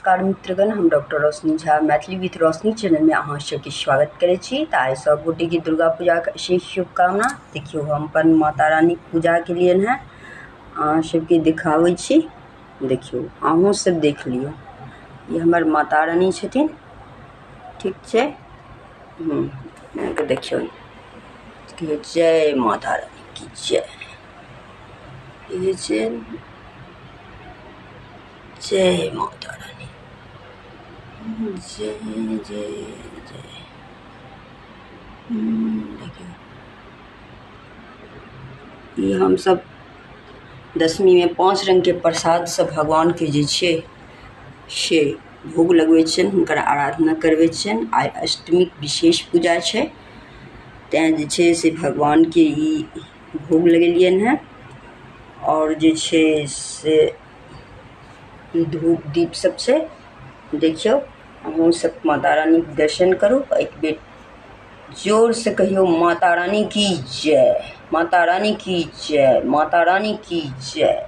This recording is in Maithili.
नमस्कार मित्रगण, हम डॉक्टर रोशनी झा मैथिली विथ रोशनी चैनल में अहाँ सबके स्वागत करै छी। तऽ आइ सब गोटे के दुर्गा पूजा के अशेष शुभकामना। देखियौ, हम अपन माता रानी के पूजा केलियनि हेँ, अहाँ सबके दिखाबै छी। देखियौ, अहूँ सब देख लियौ, ई हमर माता रानी छथिन। ठीक छै। देखियौ, जय माता रानी की जय। ई छै जय माता रानी, जय जय जय। देखियौ, ई हमसब दशमी में 5 रंग के प्रसाद सब भगवान के जे छै से भोग लगबै छियनि, हुनकर आराधना करबै छियनि। आइ अष्टमी के विशेष पूजा छै, तैं जे छै से भगवान के ई भोग लगेलियनि हेँ। और जे छै से धूप दीप सब छै। देखियौ, अहूँ सब माता रानी के दर्शन करू। एक बेर जोर से कहियौ, माता रानी की जय, माता रानी की जय, माता रानी की जय।